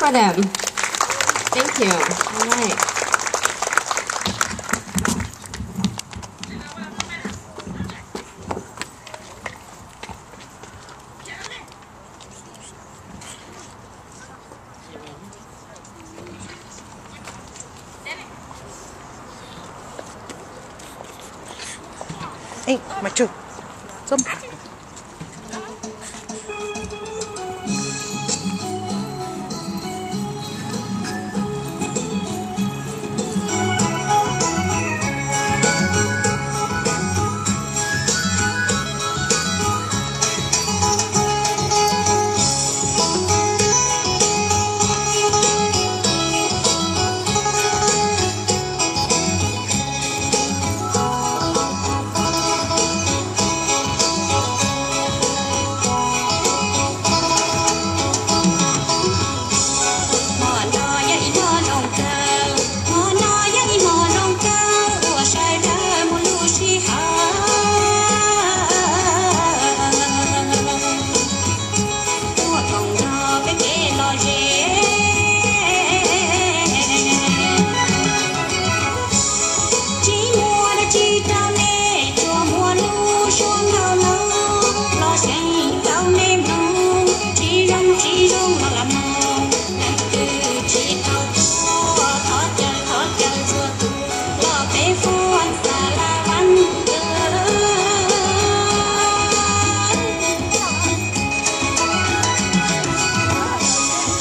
for them. Thank you. All right. Hmo no yog ib hmo zoo kawg, hmo no yog ib hmo zoo kawg uas sawv daws muaj lub sij hawm tuaj koom nrog peb kev lom zem. Tsis muaj dab tsi rau nej, tsuas muaj lub suab nkauj no los seev rau nej mloog. Tsis zoo tsis zoo los lam mloog, leej twg tsis tau tuaj thov caw thov caw txhua tus los peb fuab xa la vas.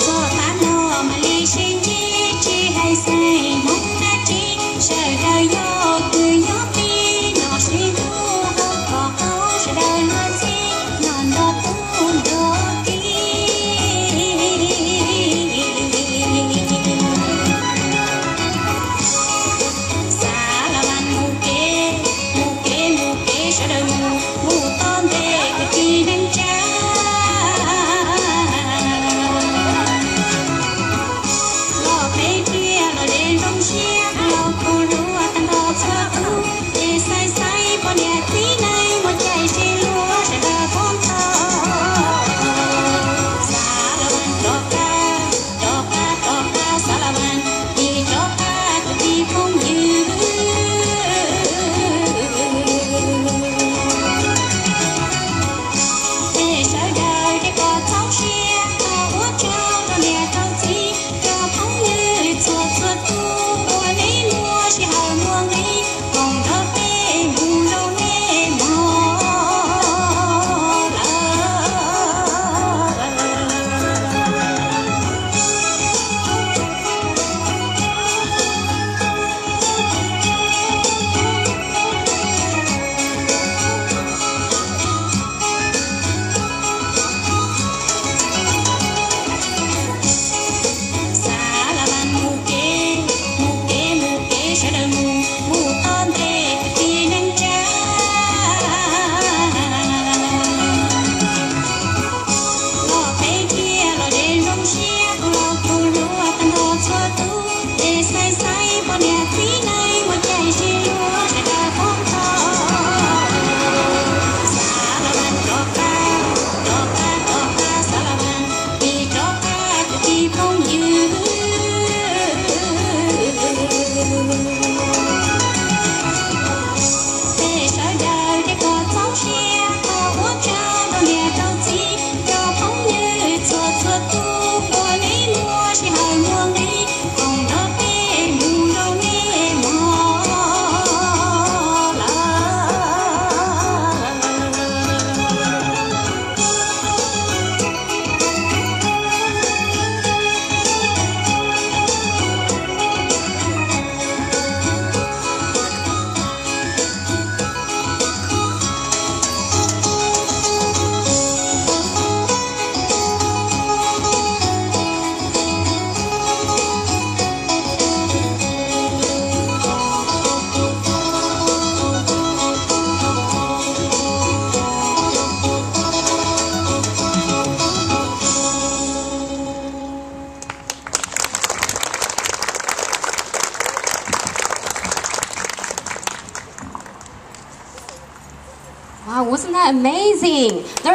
Txog tav no mam li sib ntsib, tsis hais xeem Hmoob dab tsi, sawv daws yog kwv yog tij, los sib hlub kom qauv, sawv daws luag ntxhi, los nrog tub nrog kiv. Xa la vas mus kev, mus kev mus kev sawv daws mus, mus tau ntev kwv tij neej tsa. Los peb thiaj los ze zoo siab, los kho hlua tag nrho txhua tus, ces xaiv xaiv poj niam txiv neej muaj cai sib hlub sawv daws puag thaum. Xa la vas rov qab, rov qab, rov qab xa la vas, tis rov qab kwv tij phooj ywg. Peb sawv daws ces kom txaus siab, thov ua tsaug rau niam rau txiv, rau phooj ywg txhua txhua tus uas nej muaj sij hawm muaj nqi koom nrog peb mus zoo nej mog lawm. Xa la vas mus kev, mus kev mus kev sawv daws mus, mus tau ntev kwv tij neej tsa. Los peb thiaj los ze zoo siab, los kho hlua tag nrho txhua tus, ces xaiv xaiv poj niam txiv neej muaj cai sib hlub sawv daws puag thaum. Xa la vas rov qab, rov qab, rov qab xa la vas, tis rov qab kwv tij phooj ywg. Peb sawv daws ces kom txaus siab, thov ua tsaug rau niam rau txiv, rau phooj ywg txhua txhua tus uas nej muaj sij hawm muaj nqi koom nrog peb mus zoo nej mog lawm. Wow, wasn't that amazing? There are